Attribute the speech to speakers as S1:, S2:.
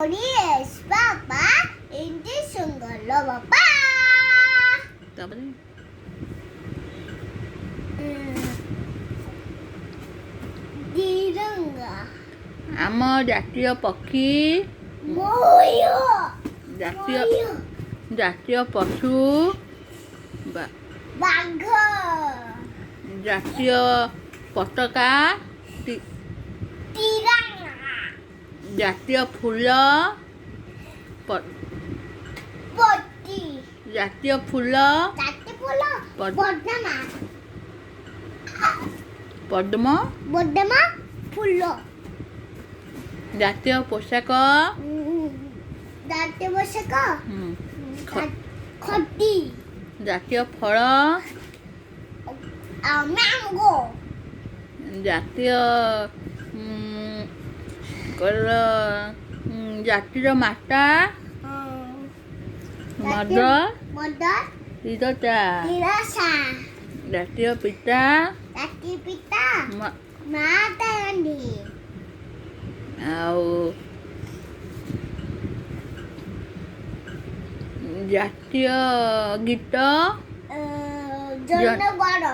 S1: Yes, Papa, in this single Papa.
S2: ତାପରେ
S1: Diranga.
S2: ଆମ ଜାତୀୟ ପକ୍ଷୀ?
S1: ମୟୂର।
S2: ଜାତୀୟ ଜାତୀୟ ପଶୁ?
S1: ବାଘ।
S2: ଜାତୀୟ ପତାକା?
S1: ତିରଙ୍ଗା।
S2: ଜାତୀୟ ଫୁଲ?
S1: ପତି।
S2: ଜାତୀୟ ଫୁଲ?
S1: ଜାତୀୟ ଫୁଲ ପଦ୍ମା।
S2: ପଦ୍ମ।
S1: ପଦ୍ମ ଫୁଲ।
S2: ଜାତୀୟ ପୋଷାକ?
S1: ଜାତୀୟ ପୋଷାକ ଖଦି।
S2: ଜାତୀୟ ଫଳ?
S1: ମ୍ୟାଙ୍ଗୋ।
S2: ଜାତୀୟ ଜାତିର ମାତା? ମଦର ତିରତା। ଜାତୀୟ ପିତା?
S1: ଜାତୀୟ ପିତା ମହାତ୍ମା ଗାନ୍ଧୀ।
S2: ଆଉ ଜାତୀୟ ଗୀତ?
S1: ଜନଗଣ।